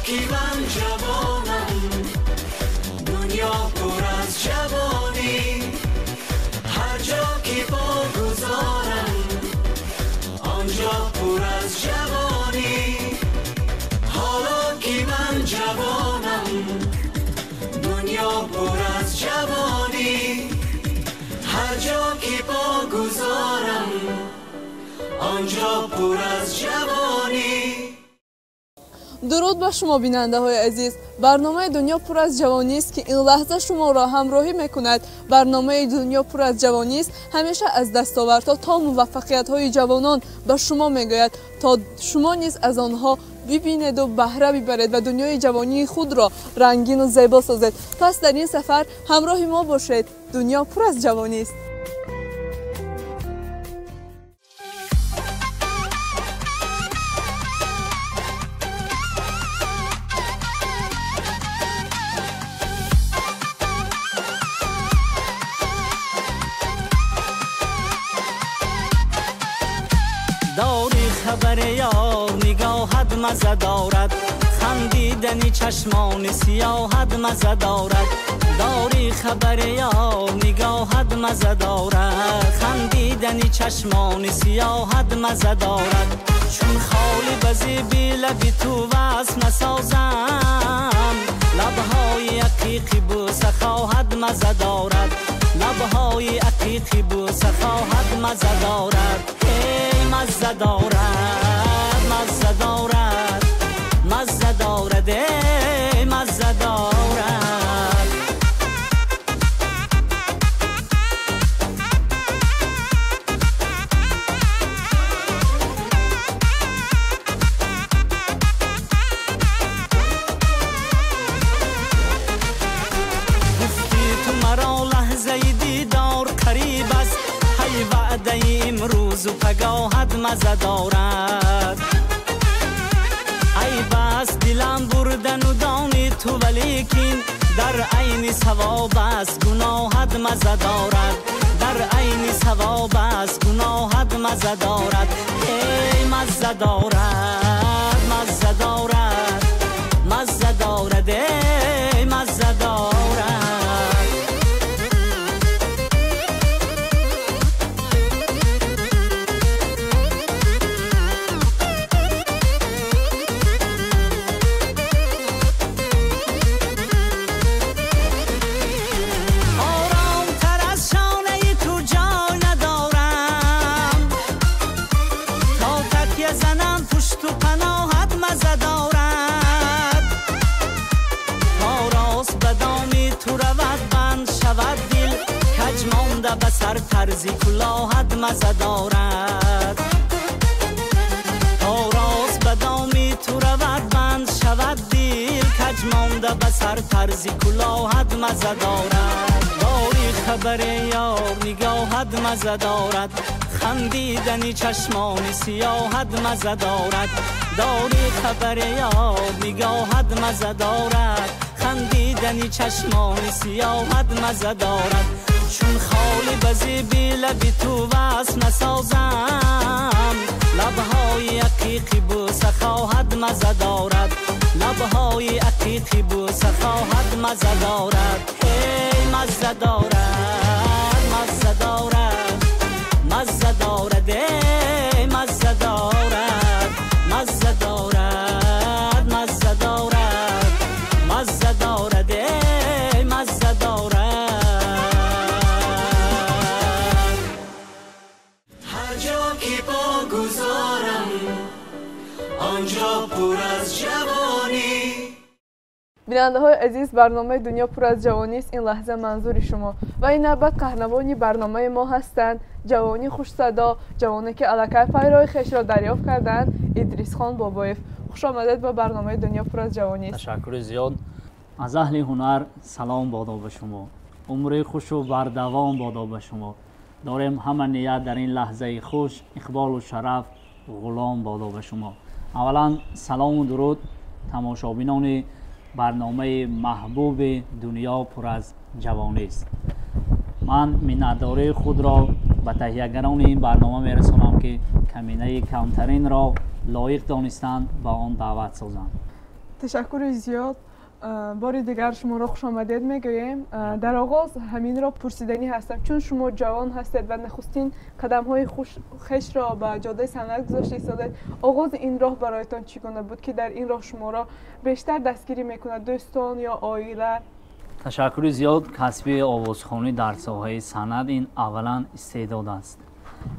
ки ман ҷавонам, дунё пур аз ҷавонӣ. Ҳар ҷо ки по гузорам, он ҷо пур аз ҷавонӣ. Ҳоло ки ман ҷавонам, дунё пур аз ҷавонӣ. Ҳар ҷо ки по гузорам, он ҷо пур аз ҷавонӣ. Дуруд ба шумо, бинандаҳои азиз. Барномаи «Дунё пур аз ҷавонист», ки ин лаҳза шуморо ҳамроҳӣ мекунад. Барномаи «Дунё пур аз ҷавонист» ҳамеша аз дастовардҳо то муваффақиятҳои ҷавонон ба шумо мегӯяд, то шумо низ аз онҳо бибинеду баҳра бибаред ва дунёи ҷавонии худро рангину зебо созед. Пас дар ин сафар ҳамроҳи мо бошед. Дунё пур аз ҷавонист. Дори хабари ёр, нигоҳат маза дорад, хандидани чашмони сиёҳат маза дорад. Дори хабари ёр, нигоҳат маза дорад, хандидани чашмони сиёҳат маза дорад. Чун холи ба зеби лаби ту васл насозам, лабҳои ақиқи бӯса хоҳад маза дорад. Лабҳои ақиқи бӯса хоҳад маза дорад. Эй, маза дорад, маза дорад, маза дорад, эй, маза дорад. Гуфти ту маро лаҳзаи дидор қариб аст, ҳай, ваъдаи имрӯзу пагоҳат маза дорад. Ай бас, дилам бурдану дони ту, валекин дар айни савоб аст, гуноҳат маза дорад. Дар айни савоб аст, гуноҳат маза дорад. Эй, маза дорад, маза дорад, маза дорад, эй, маза дорад. Оромтар аз шонаи ту ҷой надорам, то такя занам пушту паноҳат маза дорад. То рост ба доми ту равад, банд шавад дил, каҷ монда ба сар тарзи кулоҳат маза дорад. То рост ба доми ту равад, банд шавад дил, каҷ монда ба сар тарзи кулоҳат маза дорад. Дори хабари ёр, нигоҳат маза дорад, хандидани чашмони сиёҳат маза дорад. Дори хабари ёр, нигоҳат маза дорад, хандидани чашмони сиёҳат маза дорад. Чун холи ба зеби лаби ту васл насозам, лабҳои ақиқи бӯса хоҳад маза дорад. Лабҳои ақиқи бӯса хоҳад маза дорад. Эй, маза дорад, маза дорад, маза дорад, эй, маза дорад, маза дорад, маза дорад, маза дорад, эй, маза дорад. Ҳар ҷо ки по гузорам, он ҷо пур аз ҷавонӣ. Бинандаҳои азиз, барномаи «Дунё пур аз ҷавонист» ин лаҳза манзури шумо ва ин навбат қаҳрамони барномаи мо ҳастанд, ҷавони хушсадо, ҷавоне ки аллакай пайрои хешро дарёфт карданд, Идрисхон Бобоев. Хуш омадед ба барномаи «Дунё пур аз ҷавонист». Ташаккури зиёд. Аз аҳли ҳунар салом бодо ба шумо, умри хушу бардавом бодо ба шумо. Дорем ҳама ният дар ин лаҳзаи хуш, иқболу шараф ғулом бодо ба шумо. Аввалан салому дуруд тамошобинони барномаи маҳбуби «Дунё пур аз ҷавонист». Ман миннатдории худро ба таҳиягарони ин барнома мерасонам, ки каминаи камтаринро лоиқ донистанд, ба он даъват созанд. Ташаккури зиёд. Бори дигар шуморо хушомадед мегӯем. Дар оғоз ҳаминро пурсиданӣ ҳастам, чун шумо ҷавон ҳастед ва нахустин қадамҳои хешро ба ҷодаи санъат гузошта истодед, оғози ин роҳ бароятон чӣ гуна буд, ки дар ин роҳ шуморо бештар дастгирӣ мекунад, дӯстон ё оила? Ташаккури зиёд. Касби овозхонӣ дар соҳаи санъат ин аввалан истеъдод аст,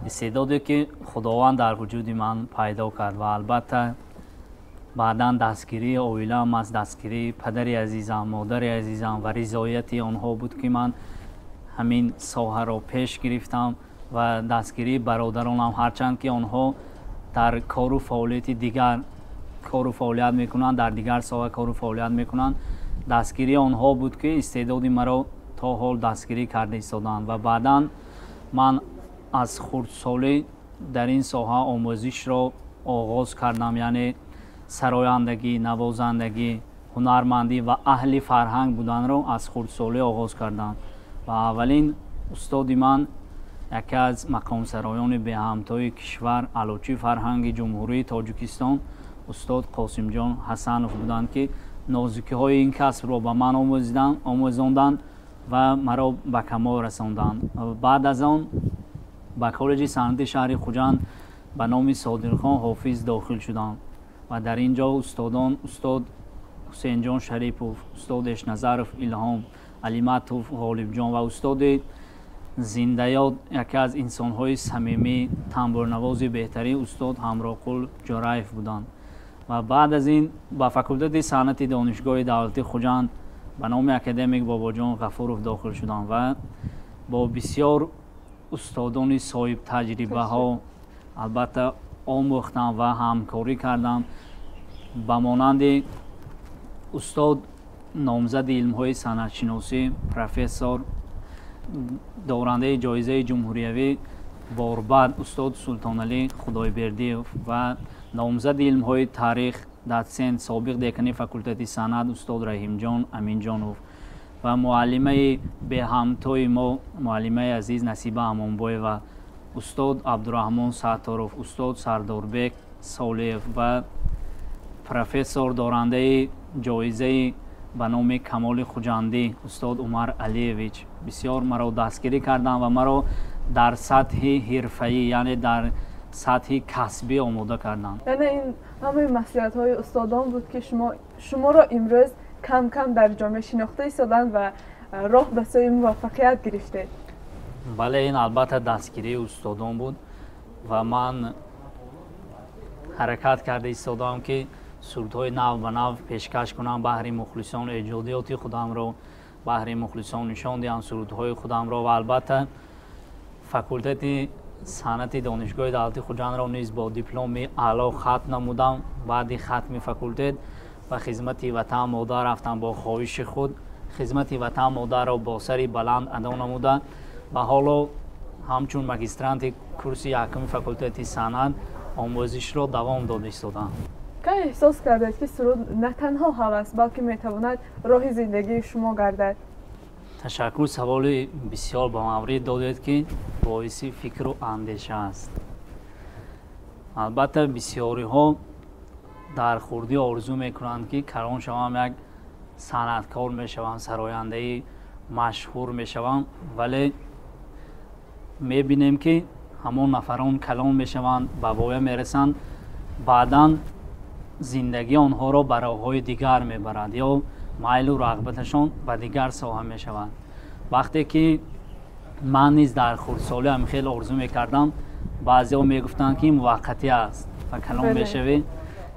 истеъдоде ки Худованд дар вуҷуди ман пайдо кард ва албатта баъдан дастгирии оилаам аст, дастгирии падари азизам, модари азизам ва ризояти онҳо буд, ки ман ҳамин соҳаро пеш гирифтам ва дастгирии бародаронам, ҳарчанд ки онҳо дар кору фаъолияти дигар кору фаъолият мекунанд, дар дигар соҳа кору фаъолият мекунанд, дастгирии онҳо буд, ки истеъдоди маро то ҳол дастгирӣ карда истоданд. Ва баъдан ман аз хурдсолӣ дар ин соҳа омӯзишро оғоз кардам, яъне сарояндагӣ, навозандагӣ, ҳунармандӣ ва аҳли фарҳанг буданро аз хурдсолӣ оғоз кардам. Ва аввалин устоди ман яке аз мақомсароёни беҳамтои кишвар, аълочии фарҳанги Ҷумҳурии Тоҷикистон, устод Қосимҷон Ҳасанов буданд, ки нозукиҳои ин касбро ба ман омӯзонданд ва маро ба камол расонданд. Баъд аз он ба коллеҷи санъати шаҳри Хуҷанд ба номи Содирхон Ҳофиз дохил шудам ва дар ин ҷо устодон устод Ҳусейнҷон Шарипов, устод Эшназаров Илҳом, Алиматов Ғолибҷон ва устоди зиндаёд, яке аз инсонҳои самимӣ, тамбурнавози беҳтарин, устод Ҳамроқул Ҷораев буданд. Ва баъд аз ин ба факултети санъати Донишгоҳи давлатии Хуҷанд ба номи академик Бобоҷон Ғафуров дохил шудам ва бо бисёр устодони соҳибтаҷрибаҳо албатта омӯхтам ва ҳамкорӣ кардам, ба монанди устод номзади илмҳои санъатшиносӣ, профессор, дорандаи ҷоизаи ҷумҳуриявӣ борбад устод Султоналӣ Худойбердиев ва номзади илмҳои таърих, дотсент, собиқ декани факултети санъат устод Раҳимҷон Аминҷонов ва муаллимаи беҳамтои мо, муаллимаи азиз Насиба Амонбоева, устод Абдураҳмон Сатторов, устод Сардорбек Солиев ва профессор, дорандаи ҷоизаи ба номи Камоли Хуҷандӣ устод Умар Алиевич бисёр маро дастгирӣ карданд ва маро дар сатҳи ҳирфаӣ, яъне дар сатҳи касбӣ омода карданд. Яъне ин ҳамаи маслиҳатҳои устодон буд, ки шуморо имрӯз кам кам дар ҷомеа шинохта истоданд ва роҳ ба сӯи муваффақият гирифтед. Бале, ин албатта дастгирии устодон буд ва ман ҳаракат карда истодам, ки сурудҳои нав ба нав пешкаш кунам баҳри мухлисон, эҷодиёти худамро баҳри мухлисон нишон диҳам, сурудҳои худамро. Ва албатта факултети санъати Донишгоҳи давлатии Хуҷандро низ бо дипломи аъло хатм намудам. Баъди хатми факултет ба хизмати ватан модар рафтам, бо хоҳиши худ хизмати ватан модарро бо сари баланд адо намуда ва ҳоло ҳамчун магистранти курси якуми факултети санъат омӯзишро давом дода истодам. Кай эҳсос кардед, ки суруд на танҳо ҳавас, балки метавонад роҳи зиндагии шумо гардад? Ташаккур, саволи бисёр ба маврид додед, ки боиси фикру андеша аст. Албатта бисёриҳо дар хурдӣ орзу мекунанд, ки калон шавам, як санъаткор мешавам, сарояндаи машҳур мешавам, вале мебинем, ки ҳамон нафарон калон мешаванд, ба воя мерасанд, баъдан зиндагии онҳоро ба роҳҳои дигар мебарад ё майлу рағбаташон ба дигар соҳа мешавад. Вақте ки ман низ дар хурдсолӣ ҳам хеле орзу мекардам, баъзеҳо мегуфтанд, ки муваққатӣ аст ва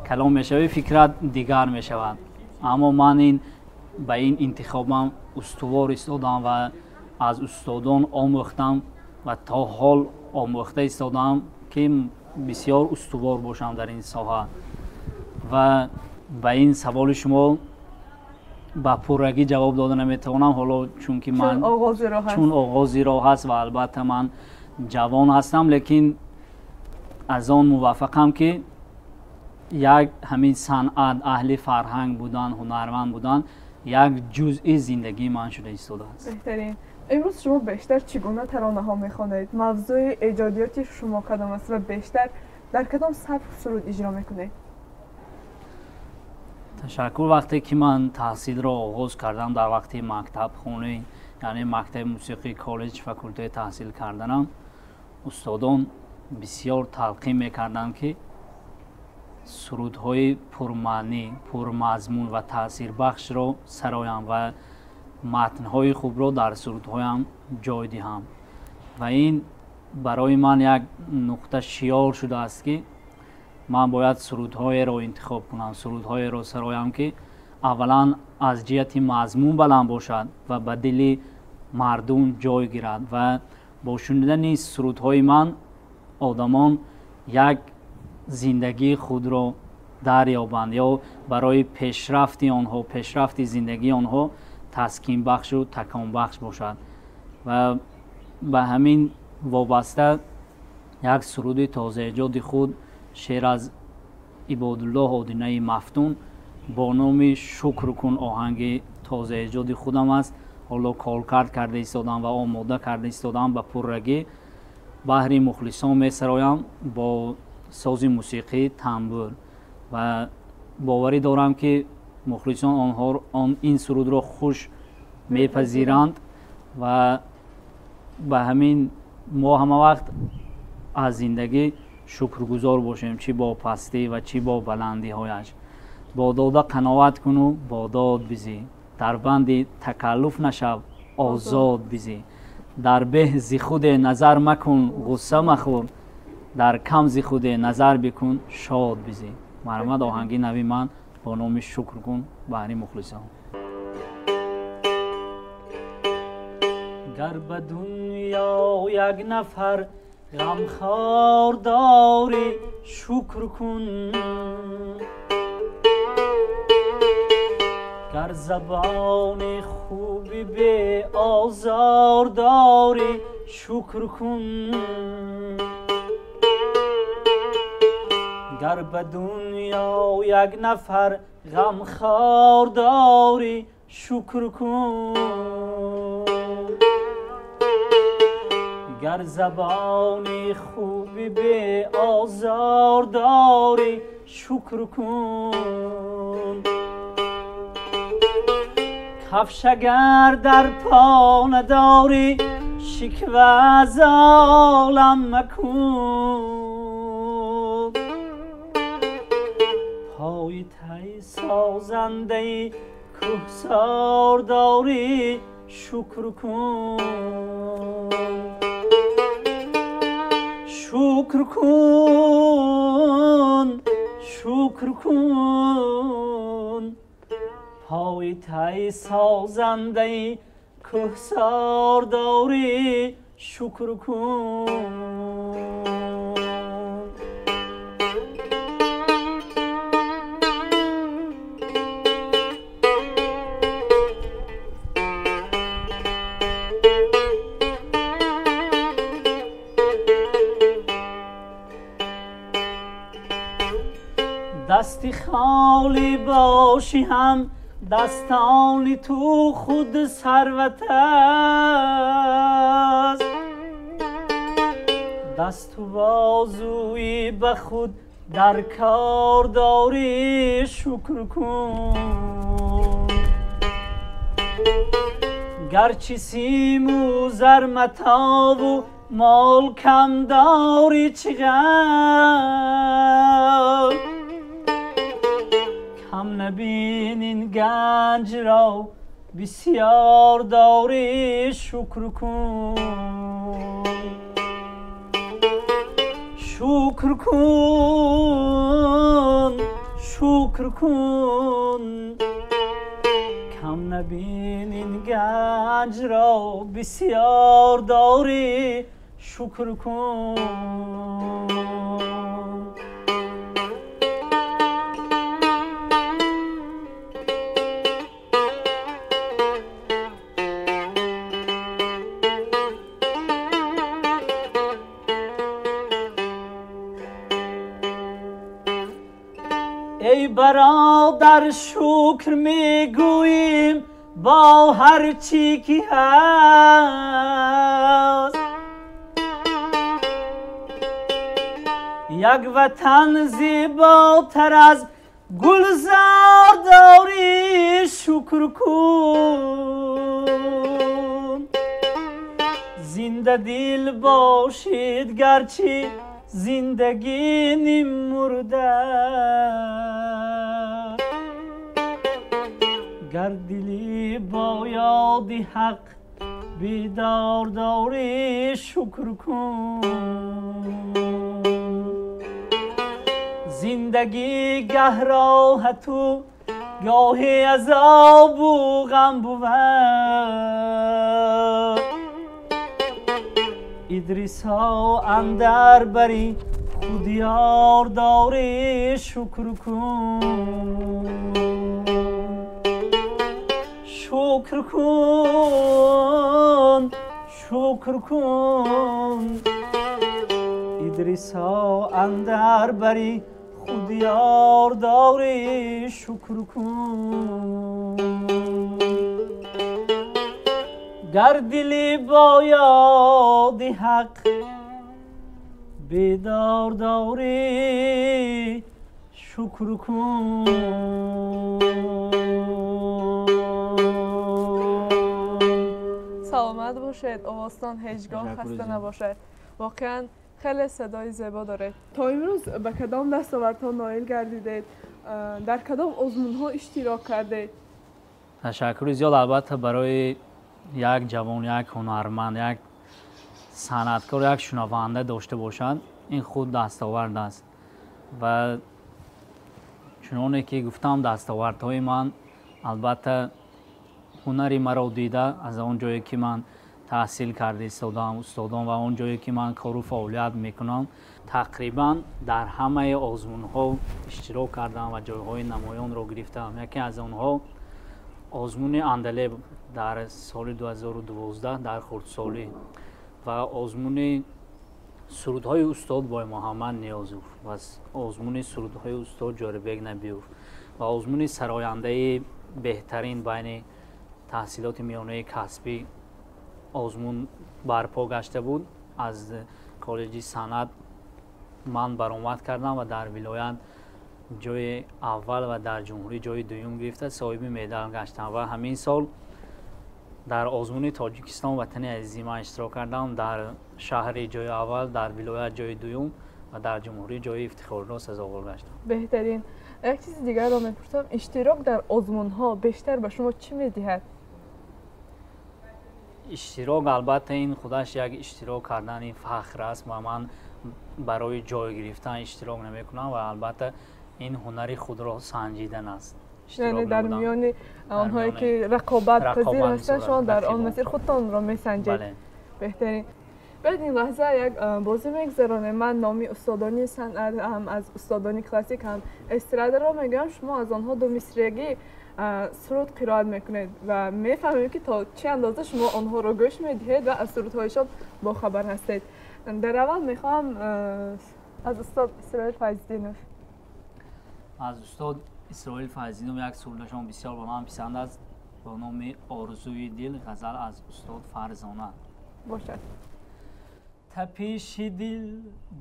калон мешавӣ, фикрат дигар мешавад. Аммо ман ин ба ин интихобам устувор истодам ва аз устодон омӯхтам ва то ҳол омӯхта истодам, ки бисёр устувор бошам дар ин соҳа. Ва ба ин саволи шумо ба пуррагӣ ҷавоб дода наметавонам ҳоло, чунки ман чун оғози роҳ аст ва албатта ман ҷавон ҳастам, лекин аз он муваффақам, ки як ҳамин санъат, аҳли фарҳанг будан, ҳунарманд будан як ҷузъи зиндагии ман шуда истодааст. Беҳтарин. Имрӯз шумо бештар чӣ гуна таронаҳо мехонед? Мавзӯи эҷодиёти шумо кадом аст ва бештар дар кадом сабк суруд иҷро мекунед? Ташаккур. Вақте ки ман таҳсилро оғоз кардам, дар вақти мактабхонӣ, яъне мактаби мусиқӣ, коллеҷ, факултет таҳсил карданам, устодон бисёр талқин мекарданд, ки сурудҳои пурмаънӣ, пурмазмун ва таъсирбахшро сароям ва матнҳои хубро дар сурудҳоям ҷой диҳам. Ва ин барои ман як нуқта шиёр шудааст, ки ман бояд сурудҳоеро интихоб кунам, сурудҳоеро сароям, ки аввалан аз ҷиҳати мазмун баланд бошад ва ба дили мардум ҷой гирад ва бо шунидани сурудҳои ман одамон як зиндагии худро дарёбанд ё барои пешрафти онҳо, пешрафти зиндагии онҳо таскинбахшу таконбахш бошад. Ва ба ҳамин вобаста як суруди тозаэҷоди худ, шеър аз Ибодуллоҳ Одинаи Мафтун бо номи «Шукр кун» оҳанги тозаэҷоди худам аст. Ҳоло коркард карда истодам ва омода карда истодам, ба пуррагӣ баҳри мухлисон месароям бо сози мусиқӣ тамбур ва боварӣ дорам, ки мухлисон онҳо ин сурудро хуш мепазиранд. Ва ба ҳамин мо ҳама вақт аз зиндагӣ шукргузор бошем, чӣ бо пастӣ ва чӣ бо баландиҳояш. Бо дода қаноат куну бо дод бизӣ, дар банди такаллуф нашав, озод бизӣ, дар беҳ зи худе назар макун, ғусса махӯр, дар кам зи худе назар бикун, шод бизӣ. Марҳамат, оҳанги нави ман бо номи «Шукр кун» баҳри мухлисон. Гар ба дунё як нафар ғамхор дорӣ, шукр кун, гар забони хуби беозор дорӣ, шукр кун, гар ба дунё як нафар ғамхор дорӣ, шукр кун, гар забони хуби беозор дорӣ, шукр кун. Кафш агар дар по надорӣ, шиква аз олам макун, пои тай созандаи кӯҳсор дорӣ, шукр кун, шукр кун, шукр кун, пои тай созандаи кӯҳсор дорӣ, шукр кун. Дасти холӣ бошӣ ҳам дастони ту худ сарват аст, дасту бозуи ба худ дар кор дорӣ, шукр кун. Гарчи симу зар матову мол кам дорӣ, чӣ ғам, кам набин ин ганҷро бисёр дорӣ, шукр кун, шукр кун, шукр кун, кам набин ин ганҷро бисёр дорӣ, шукр кун. Эй бародар, шукр мегӯем бо ҳар чӣ ки ҳаст, як ватан зеботар аз Гулзор дорӣ шукр кун, зинда дил бошид гарчи зиндагӣ ниммурда. Гар дили бо ёди ҳақ бедор дорӣ шукр кун, зиндагӣ гаҳ роҳату гоҳе азобу ғам бувад. Идрисо андар бари худ ёр дорӣ шукр кун, шукр кун, шукр кун. Идрисо андар бари худ ёр дорӣ шукр кун. Гар дили бо ёди ҳақ бедор дорӣ шукр кун. Саломат бошед, овозтон ҳеҷгоҳ хаста набошад. Воқеан хеле садои зебо доред. То имрӯз ба кадом дастовардҳо ноил гардидед? Дар кадом озмунҳо иштирок кардед? Ташаккури зиёд. Албатта барои як ҷавон, як ҳунарманд, як санъаткор, як шунаванда дошта бошад, ин худ дастовард аст. Ва чуноне ки гуфтам, дастовардҳои ман албатта ҳунари маро дида аз он ҷое ки ман таҳсил карда истодам, устодон ва он ҷое ки ман кору фаъолият мекунам, тақрибан дар ҳамаи озмунҳо иштирок кардам ва ҷойҳои намоёнро гирифтам. Яке аз онҳо озмуни Андалеб дар соли 2012 дар хурдсолӣ ва озмуни сурудҳои устод Боймуҳаммад Ниёзов ва озмуни сурудҳои устод Ҷорибек Набиёв ва озмуни сарояндаи беҳтарин байни таҳсилоти миёнаи касбӣ озмун барпо гашта буд. Аз коллеҷи санъат ман баромад кардам ва дар вилоят ҷои аввал ва дар ҷумҳурӣ ҷои дуюм гирифта соҳиби медал гаштам. Ва ҳамин сол дар озмуни Тоҷикистон ватани азизи ман иштирок кардам, дар шаҳри ҷои аввал, дар вилоят ҷои дуюм ва дар ҷумҳурӣ ҷои ифтихориро сазовор гаштам. Беҳтарин. Як чизи дигарро мепурсам, иштирок дар озмунҳо бештар ба шумо чӣ медиҳад? Иштирок албатта ин худаш як иштирок кардан ин фахр аст ва ман барои ҷой гирифтан иштирок намекунам ва албатта ин ҳунари худро санҷидан аст. Яъне дар миёни онҳое ки рақобатпазир ҳастанд, шумо дар он масир худтонро месанҷед. Беҳтарин. Баъд ин лаҳза як бозӣ мегузаронем. Ман номи устодони санъат ҳам аз устодони классик ҳам эстрадаро мегӯям, шумо аз онҳо ду мисрегӣ суруд қироат мекунед ва мефаҳмем ки то чӣ андоза шумо онҳоро гӯш медиҳед ва аз сурудҳояшон бохабар ҳастед. Дар аввал мехоҳам аз устод Исроил Файзиддинов. Аз устод Исроил Файзиддинов як сурудашон бисёр ба ман писанд аст бо номи Орзуи дил, ғазал аз устод Фарзона. Бошад. Тапиши дил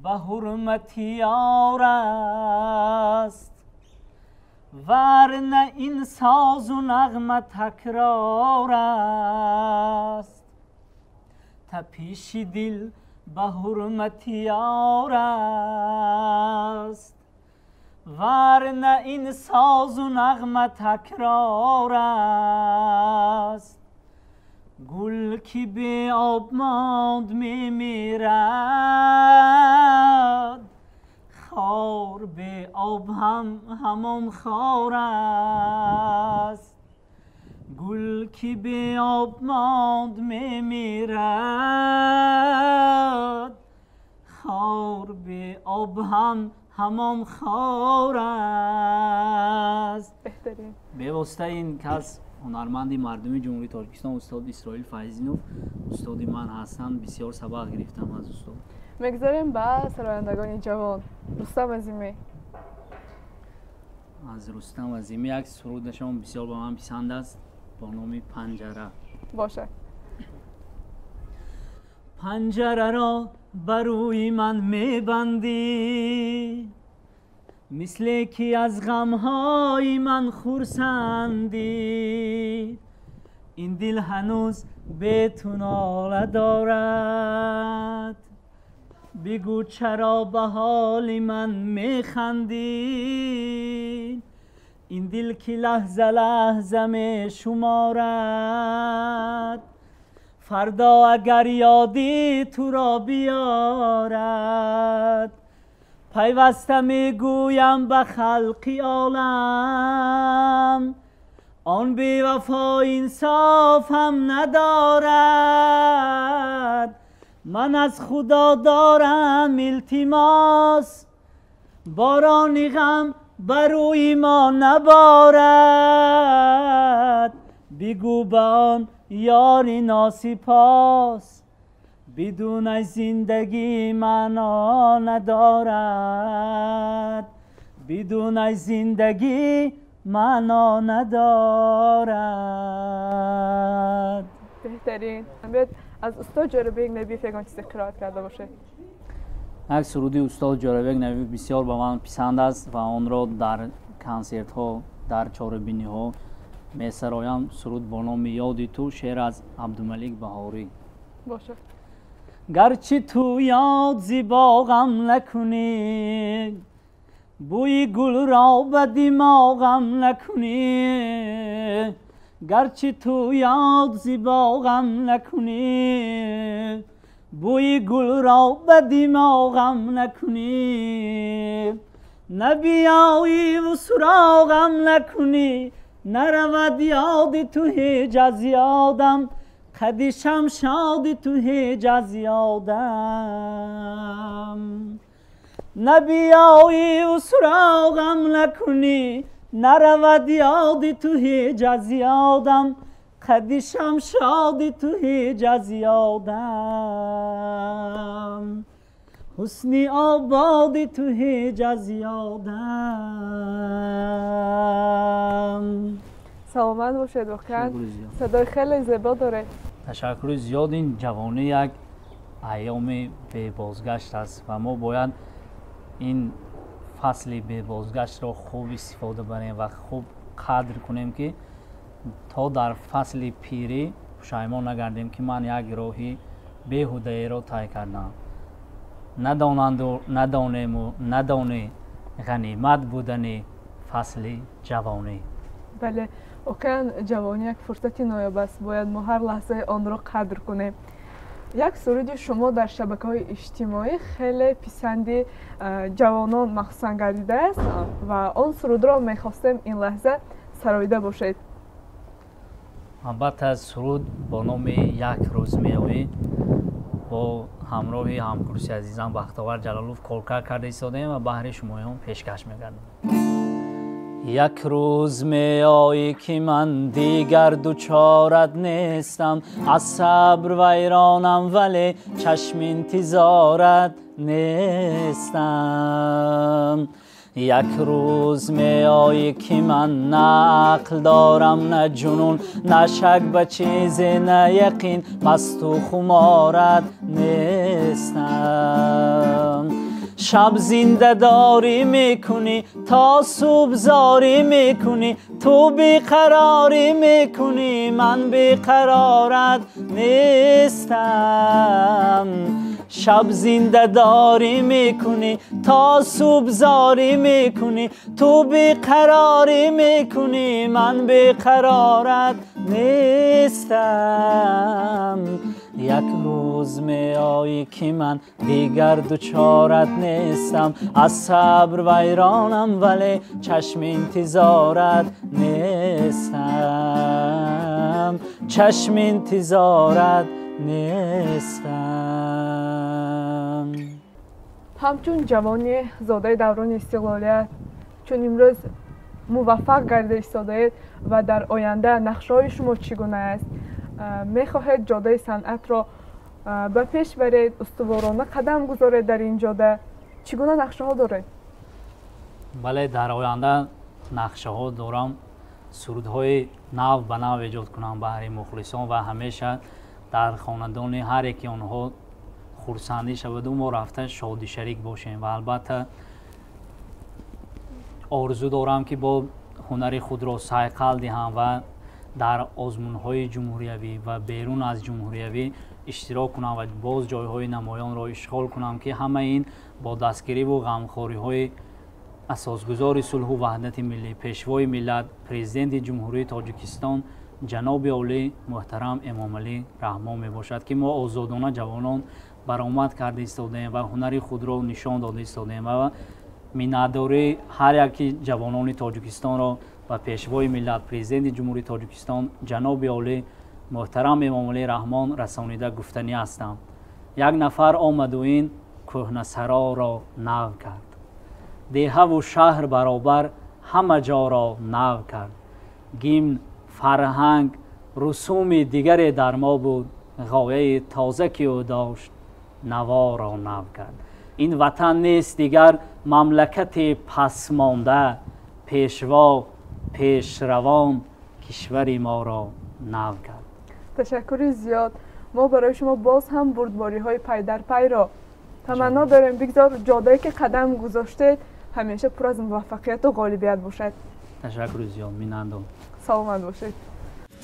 ба ҳурмати ёр аст, варна ин созу нағма такрор аст. Тапиши дил ба ҳурмати ёр аст, варна ин созу нағма такрор аст. Гул ки беоб монд мемирад, хор беоб ҳам ҳамон хор аст. Гул ки беоб монд мемирад, хор беоб ҳам ҳамон хор аст. Беҳтарин. Бевосита ин кас ҳунарманди мардуми Ҷумҳурии Тоҷикистон устод Исроил Файзинов устоди ман ҳастанд. Бисёр сабақ гирифтам аз устод. Мегузарем ба сарояндагони ҷавон. Рустам Азимӣ. Аз Рустам Азимӣ як сурудашон бисёр ба ман писанд аст бо номи Панҷара. Бошад. Панҷараро ба рӯи ман мебандӣ, Мисле ки аз ғамҳои ман хурсандӣ, ин дил ҳанӯз бе ту нола дорад. Бигӯ чаро ба ҳоли ман механдӣ, ин дил ки лаҳза лаҳза мешуморад. Фардо агар ёди туро биёрад, пайваста мегӯям ба халқи олам, он бевафо инсофам надорад. Ман аз Худо дорам илтимос, борони ғам бар рӯи мо наборад. Бигӯ ба он ёри носипос, бидуни зиндагӣ маъно надорад, бидуни зиндагӣ маъно надорад. Беҳтарин. Биёед аз устод Ҷӯрабек Набиев ягон чизе қироат карда бошед. Як суруди устод Ҷӯрабек Набиев бисёр ба ман писанд аст ва онро дар консертҳо, дар чорабиниҳо месароям. Суруд бо номи «Ёди ту», шеър аз Абдумалик Баҳорӣ. Бошад. Гарчи ту ёд зи боғам накунӣ, бӯи гулро ба димоғам накунӣ. Гарчи ту ёд зи боғам накунӣ, бӯи гулро ба димоғам накунӣ. Набиёӣ ву суроғам накунӣ, наравад ёди ту ҳеҷ аз ёдам, қади шамшоди ту ҳеҷ аз ёдам. Набиёӣ ву суроғам накунӣ, наравад ёди ту ҳеҷ аз ёдам, қади шамшоди ту ҳеҷ аз ёдам, ҳусни ободи ту ҳеҷ аз ёдам. Саломат бошед, воқеан садои хеле зебо доред. Ташаккури зиёд. Ин ҷавонӣ як айёми бебозгашт аст ва мо бояд ин фасли бебозгаштро хуб истифода барем ва хуб қадр кунем, ки то дар фасли пирӣ пушаймон нагардем, ки ман як роҳи беҳудаеро тай кардам. Надонанду надонему надонӣ ғанимат будани фасли ҷавонӣ. Бале, воқеан ҷавонӣ як фурсати ноёб аст, бояд мо ҳар лаҳзаи онро қадр кунем. Як суруди шумо дар шабакаҳои иҷтимоӣ хеле писанди ҷавонон махсусан гардидааст ва он сурудро мехостем ин лаҳза сароида бошед. Албатта, суруд бо номи «Як рӯз меоӣ» бо ҳамроҳи ҳамкурси азизам Бахтовар Ҷалолов коркард карда истодаем ва баҳри шумоён пешкаш мегардам. Як рӯз меоӣ, ки ман дигар дучорат нестам, аз сабр вайронам, вале чашми интизорат нестам. Як рӯз меоӣ, ки ман на ақл дорам, на ҷунун, на шак ба чизе, на яқин, масту хуморат нестам. Шаб зиндадорӣ мекунӣ, то субҳ зорӣ мекунӣ, ту беқарорӣ мекунӣ, ман беқарорат нестам. Шаб зиндадорӣ мекунӣ, то субҳ зорӣ мекунӣ, ту беқарорӣ мекунӣ, ман беқарорат нестам. Як рӯз меоӣ, ки ман дигар дучорат нестам, аз сабр вайронам, вале чашми интизорат нестам, чашми интизорат нестам. Ҳамчун ҷавони зодаи даврони истиқлолият, чун имрӯз муваффақ гарда истодаед ва дар оянда нақшаҳои шумо чӣ гуна аст? Мехоҳед ҷодаи санъатро ба пеш баред, устуворона қадам гузоред дар ин ҷода? Чӣ гуна нақшаҳо доред? Бале, дар оянда нақшаҳо дорам сурудҳои нав ба нав эҷод кунам баҳри мухлисон ва ҳамеша дар хонадони ҳар яки онҳо хурсандӣ шаваду мо рафта шодишарик бошем ва албатта Орзу дорам ки бо ҳунари худро сайқал диҳам ва дар озмунҳои ҷумҳуриявӣ ва берун аз ҷумҳуриявӣ иштирок кунам ва боз ҷойҳои намоёнро ишғол кунам, ки ҳамаи ин бо дастгириву ғамхориҳои асосгузори сулҳу ваҳдати миллӣ, пешвои миллат, президенти Ҷумҳурии Тоҷикистон ҷаноби олӣ муҳтарам Эмомалӣ Раҳмон мебошад, ки мо озодона ҷавонон баромад карда истодаем ва ҳунари худро нишон дода истодаем ва миннатдории ҳар яки ҷавонони Тоҷикистонро ба пешвои миллат, президенти Ҷумҳурии Тоҷикистон ҷаноби олӣ муҳтарам Эмомалӣ Раҳмон расонида гуфтанӣ ҳастам. Як нафар омаду ин кӯҳнасароро нав кард, деҳаву шаҳр баробар ҳама ҷоро нав кард. Гимн, фарҳанг, русуми дигаре дар мо буд, ғояи тоза ки ӯ дошт наворо нав кард. Ин ватан нест дигар мамлакати пасмонда, пешво, пешравон кишвари моро нав кард. Ташаккури зиёд. Мо барои шумо боз ҳам бурдбориҳои пайдарпайро таманно дорем. Бигзор ҷодае ки қадам гузоштед ҳамеша пур аз муваффақияту ғолибият бошад. Ташаккури зиёд, миннатдор. Саломат бошед.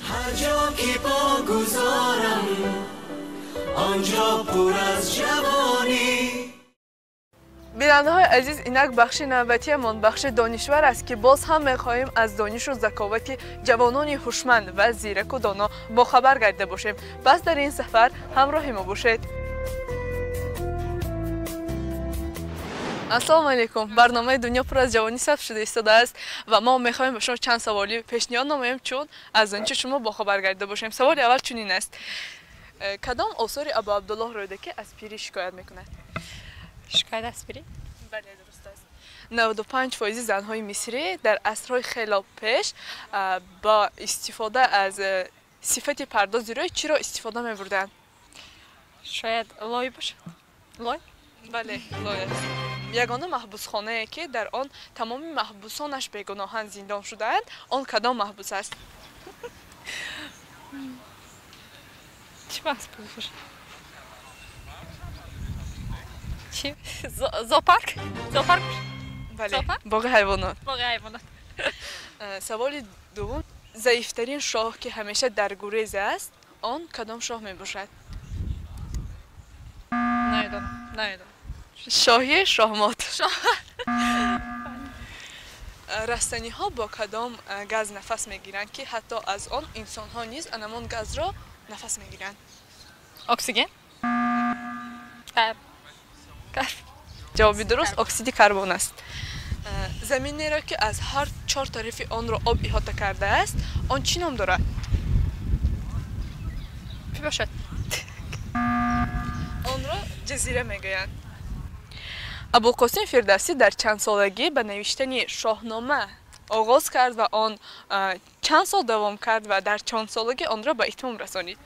Ҳар ҷо ки по гузорам, он ҷо пур аз ҷавонӣ. Бинандаҳои азиз, инак бахши навбатиамон бахши донишвар аст, ки боз ҳам мехоҳем аз донишу заковати ҷавонони ҳушманд ва зираку доно бохабар гардида бошем. Пас дар ин сафар ҳамроҳи мо бошед. Ассалому алайкум. Барномаи Дунё пур аз ҷавонӣ сабт шуда истодааст ва мо мехоҳем ба шумо чанд саволи пешниҳод намоем, чун аз он чи шумо бохабар гардида бошем. Саволи аввал чунин аст: кадом осори Абу Абдуллоҳ Рӯдакӣ аз пирӣ шикоят мекунад? Шикоят аз пирӣ? Бале, дуруст аст. 95% занҳои мисрӣ дар асрҳои хело пеш бо истифода аз сифати пардози рӯй чиро истифода мебурданд? Шояд лой бошад. Лой? Бале, лой аст. Ягона маҳбусхонае ки дар он тамоми маҳбусонаш бегуноҳан зиндон шудаанд, он кадом маҳбус аст? Чӣ маҳбус бошад? Чӣ? Зоопарк? Зоопарк? Бале, боғи ҳайвонот. Боғи ҳайвонот. Саволи дуввум: заифтарин шоҳ ки ҳамеша дар гурез аст, он кадом шоҳ мебошад? Намедонам, намедонам. Шоҳи шоҳмот. Растаниҳо бо кадом газ нафас мегиранд, ки ҳатто аз он инсонҳо низ анамон газро нафас мегиранд? Оксиген? Ҷавоби дуруст оксиди карбон аст. Заминеро ки аз ҳар чор тарафи онро об иҳота кардааст, он чӣ ном дорад? Чӣ бошад? Онро ҷазира мегӯянд. Абулқосим Фирдавсӣ дар чанд солагӣ ба навиштани Шоҳнома оғоз кард ва он чанд сол давом кард ва дар чанд солагӣ онро ба итмом расонид?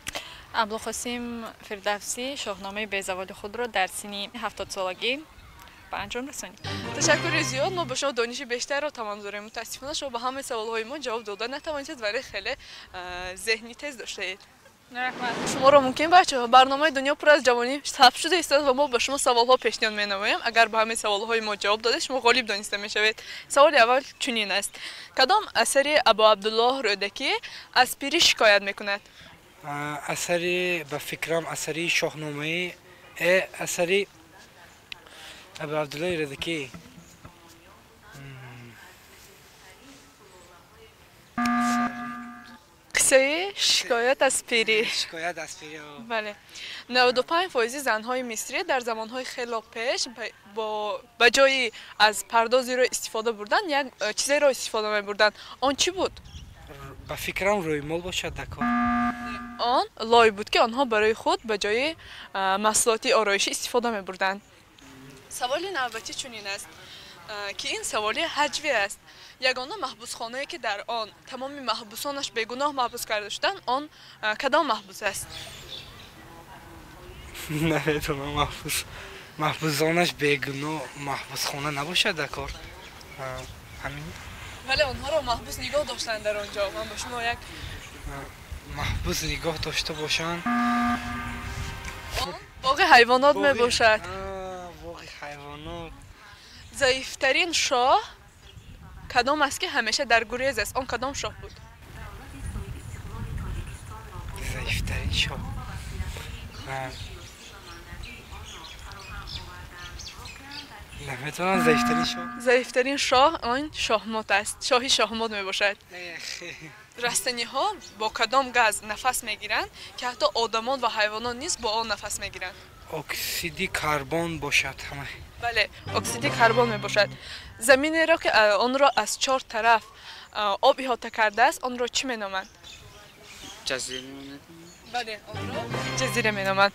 Абулқосим Фирдавсӣ Шоҳномаи безаволи худро дар синни 70 солагӣ ба анҷом расонид. Ташаккури зиёд. Мо ба шумо дониши бештарро таманно дорем. Мутаассифона шумо ба ҳамаи саволҳои мо ҷавоб дода натавонистед, вале хеле зеҳни тез доштаед. Шуморо мумкин бачаҳо, барномаи Дунё пур аз ҷавонӣ сабт шуда истодааст ва мо ба шумо саволҳо пешниҳод менамоем. Агар ба ҳамаи саволҳои мо ҷавоб додед, шумо ғолиб дониста мешавед. Саволи аввал чунин аст: кадом асари Абу Абдуллоҳ Рӯдакӣ аз пирӣ шикоят мекунад? Асари, ба фикрам, асари Шоҳномаи, асари Абу Абдуллоҳи Рӯдакӣ. Қиссаи шикоят аз пирӣ. Шикоят аз пирӣ. Бале. 95% занҳои мисрӣ дар замонҳои хело пеш ба ҷои аз пардози рӯй истифода бурдан як чизеро истифода мебурданд. Он чӣ буд? Ба фикрам рӯймол бошад дакор. Он лой буд, ки онҳо барои худ ба ҷои маҳсулоти ороишӣ истифода мебурданд. Саволи навбатӣ чунин аст, ки ин саволи ҳаҷвӣ аст. Ягона маҳбусхонае ки дар он тамоми маҳбусонаш бегуноҳ маҳбус карда шуданд, он кадом маҳбус аст? Намедонам, маҳбус маҳбусонаш бегуноҳ маҳбусхона набошад дакор. Ҳамин. Вале онҳоро маҳбус нигоҳ доштанд дар он ҷо. Ман ба шумо як маҳбус нигоҳ дошта бошанд. Боғи ҳайвонот мебошад. Боғи ҳайвонот. Заифтарин шоҳ кадом аст, ки ҳамеша дар гурез аст? Он кадом шоҳ буд? Заифтарин шоҳ. Наметавонам, заифтарин шоҳ. Заифтарин шоҳ он шоҳмот аст. Шоҳи шоҳмот мебошад. Растаниҳо бо кадом газ нафас мегиранд, ки ҳатто одамон ва ҳайвонот низ бо он нафас мегиранд? Оксиди карбон бошад ҳама. Бале, оксиди карбон мебошад. Заминеро, ки онро аз чор тараф об иҳота кардааст, онро чӣ меноманд? Ҷазира. Бале, онро ҷазира меноманд.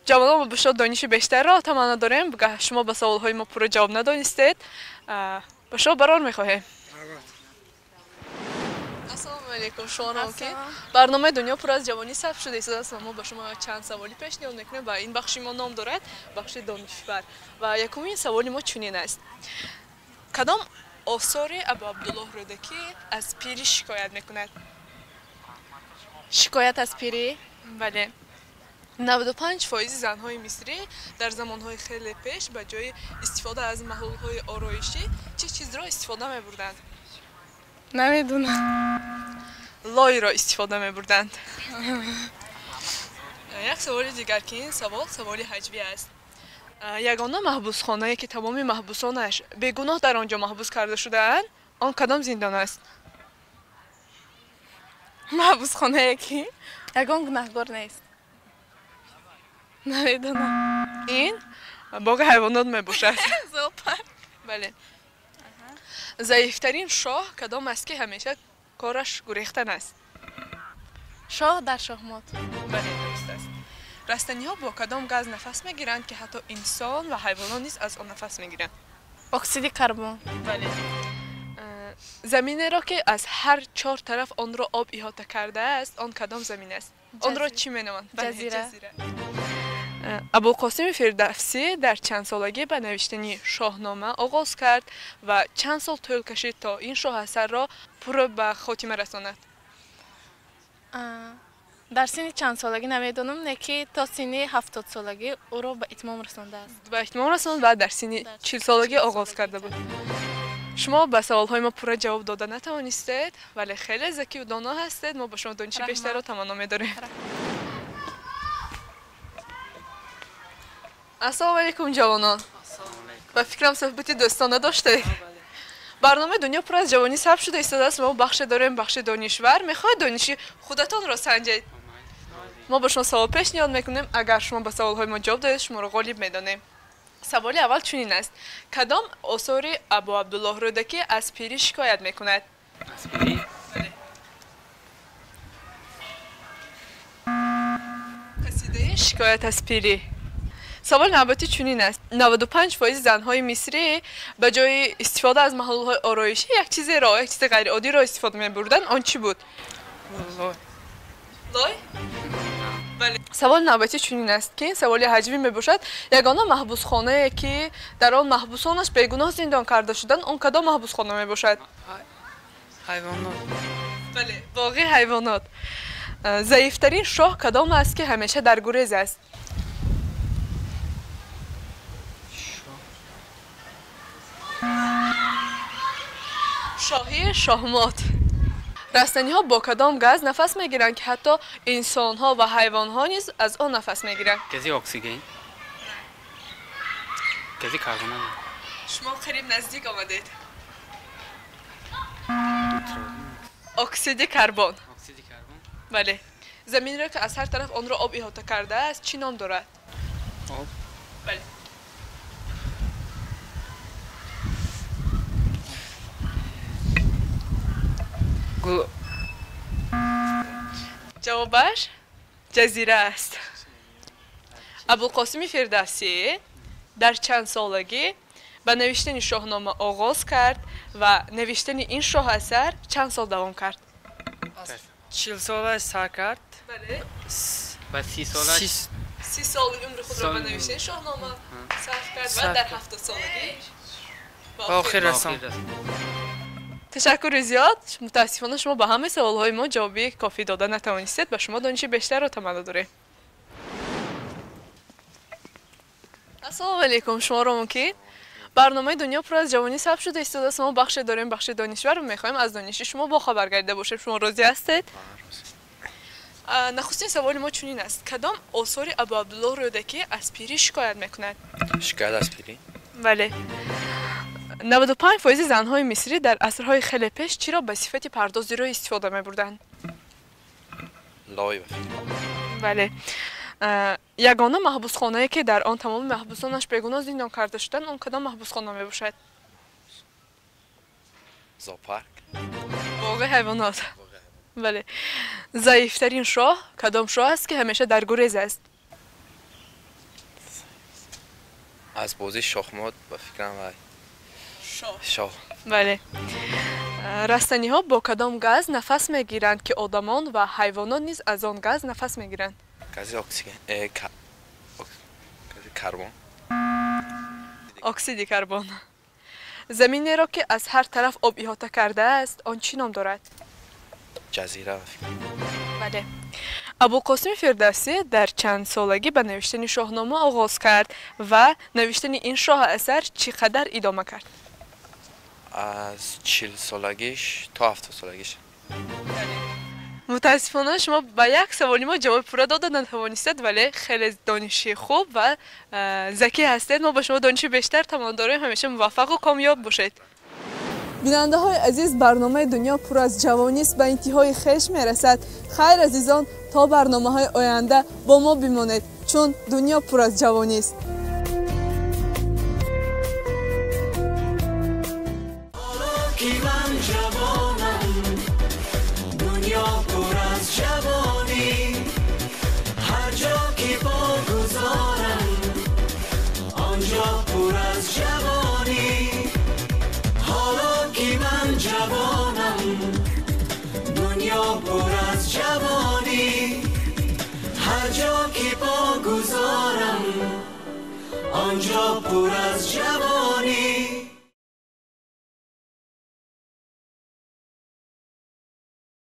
Ҷавонон, ба шумо дониши бештарро таманно дорем. Шумо ба саволҳои мо пурра ҷавоб надонистед. Ба шумо барор мехоҳем. Ассалому алайкум, шумо ки барномаи Дунё пур аз ҷавонӣ сабт шуда истодааст ва мо ба шумо чанд саволи пешниҳод мекунем ва ин бахши мо ном дорад бахши донишвар. Ва якумин саволи мо чунин аст: кадом осори Абу Абдуллоҳ Рӯдакӣ аз пирӣ шикоят мекунад? Шикоят аз пирӣ? Бале. 95% занҳои мисрӣ дар замонҳои хеле пеш ба ҷои истифода аз маҳлулҳои ороишӣ чӣ чизро истифода мебурданд? Намедонам. Лойро истифода мебурданд. Як саволи дигар, ки ин савол саволи ҳаҷвӣ аст. Ягона маҳбусхонае, ки тамоми маҳбусонаш бегуноҳ дар он ҷо маҳбус карда шудаанд, он кадом зиндон аст? Маҳбусхонае, ки ягон гунаҳгор нест. Намедонам. Ин боғи ҳайвонот мебошад. Зоопарк. Бале. Заифтарин шоҳ кадом аст, ки ҳамеша кораш гурехтан аст? Шоҳ дар шоҳмот. Бале, дуруст аст. Растаниҳо бо кадом газ нафас мегиранд, ки ҳатто инсон ва ҳайвонот низ аз он нафас мегиранд? Оксиди карбон. Бале. Заминеро, ки аз ҳар чор тараф онро об иҳота кардааст, он кадом замин аст? Онро чӣ меноманд? Ҷазира. Абулқосими Фирдавсӣ дар чанд солагӣ ба навиштани Шоҳнома оғоз кард ва чанд сол тӯл кашид, то ин шоҳасарро пурра ба хотима расонад? Дар синни чанд солагӣ намедонам, не ки то синни 70-солагӣ ӯро ба итмом расондааст. Ба итмом расонд ва дар синни 40-солагӣ оғоз карда буд. Шумо ба саволҳои мо пурра ҷавоб дода натавонистед, вале хеле закиву доно ҳастед. Мо ба шумо дониши бештарро таманно медорем. Ассалому алайкум, ҷавонон. Ба фикрам, суҳбати дӯстона доштед. Барномаи Дунё пур аз ҷавонӣ сабт шуда истодааст. Мо бахше дорем, бахши донишвар. Мехоҳед дониши худатонро санҷед? Мо ба шумо савол пешниҳод мекунем. Агар шумо ба саволҳои мо ҷавоб доед, шуморо ғолиб медонем. Саволи аввал чунин аст: кадом осори Абу Абдуллоҳ Рӯдакӣ аз пирӣ шикоят мекунад? Аз пирӣ? Бале. Қасидаи шикоят аз пирӣ. Саволи навбатӣ чунин аст: 95% занҳои мисрӣ ба ҷои истифода аз маҳлулҳои ороишӣ як чизеро, як чизи ғайриоддиро истифода мебурданд. Он чӣ буд? Лой. Лой? Бале. Саволи навбатӣ чунин аст, ки ин саволи ҳаҷвӣ мебошад. Ягона маҳбусхонае, ки дар он маҳбусонаш бегуноҳ зиндон карда шуданд, он кадом маҳбусхона мебошад? Ҳайвонот. Бале, боғи ҳайвонот. Заифтарин шоҳ кадом аст, ки ҳамеша дар гурез аст? Шоҳи шоҳмот. Растаниҳо бо кадом газ нафас мегиранд, ки ҳатто инсонҳо ва ҳайвонҳо низ аз он нафас мегиранд? Гази оксиген. Гази карбон. Шумо қариб наздик омадед. Оксиди карбон. Оксиди карбон. Бале. Заминеро, ки аз ҳар тараф онро об иҳота кардааст, чӣ ном дорад? Об. Бале. Ҷавобаш ҷазира аст. Абулқосими Фирдавсӣ дар чанд солагӣ ба навиштани Шоҳнома оғоз кард ва навиштани ин шоҳасар чанд сол давом кард? 40 сола сар кард. Бале. Ва 30 сола. 30 соли умри худро ба навиштани Шоҳнома сарф кард ва дар 70-солагӣ ба охир расонд. Ташаккури зиёд. Мутаассифона, шумо ба ҳамаи саволҳои мо ҷавоби кофӣ дода натавонистед. Ба шумо дониши бештарро таманно дорем. Ассалому алайкум, шуморо мумкин? Барномаи дунё пур аз ҷавонӣ сабт шуда истодааст. Мо бахше дорем, бахши донишвар, мехоҳем аз дониши шумо бохабар гардида бошем. Шумо розӣ ҳастед? Нахустин саволи мо чунин аст: кадом осори Абу Абдуллоҳ Рӯдакӣ аз пирӣ шикоят мекунад? Шикоят аз пирӣ? Бале. 95% занҳои мисрӣ дар асрҳои хеле пеш чиро ба сифати пардози рӯй истифода мебурданд? Лой. Бале. Ягона маҳбусхонае ки дар он тамоми маҳбусонаш бегуноҳ зиндон карда шуданд, он кадом маҳбусхона мебошад? Зоопарк. Боғи ҳайвонот. Бале. Заифтарин шоҳ кадом шоҳ аст ки ҳамеша дар гурез аст? Аз бозии шоҳмот ба фикрам вай. Шоҳ. Бале. Растаниҳо бо кадом газ нафас мегиранд ки одамон ва ҳайвонот низ аз он газ нафас мегиранд? Гази оксиген, гази карбон. Оксиди карбон. Заминеро ки аз ҳар тараф об иҳота кардааст, он чӣ ном дорад? Ҷазира. Бале. Абулқосими Фирдавсӣ дар чанд солагӣ ба навиштани Шоҳнома оғоз кард ва навиштани ин шоҳасар чӣ қадар идома кард? Аз 40 солагиш то 70 солагиш. Мутаассифона шумо ба як саволи мо ҷавоби пурра дода натавонистед, вале хеле дониши хуб ва закӣ ҳастед. Мо ба шумо дониши бештар таманно дорем. Ҳамеша муваффақу комёб бошед. Бинандаҳои азиз, барномаи дунё пур аз ҷавонист ба интиҳои хеш мерасад. Хайр, азизон, то барномаҳои оянда бо мо бимонед, чун дунё пур аз ҷавонист. Ки ман ҷавонам, дунё пур аз ҷавонӣ, ҳар ҷо ки богузорам, он ҷо пур аз ҷавонӣ. Ҳоло ки ман ҷавонам, дунё пур аз ҷавонӣ, ҳар ҷо ки богузорам, он ҷо пур аз ҷавонӣ.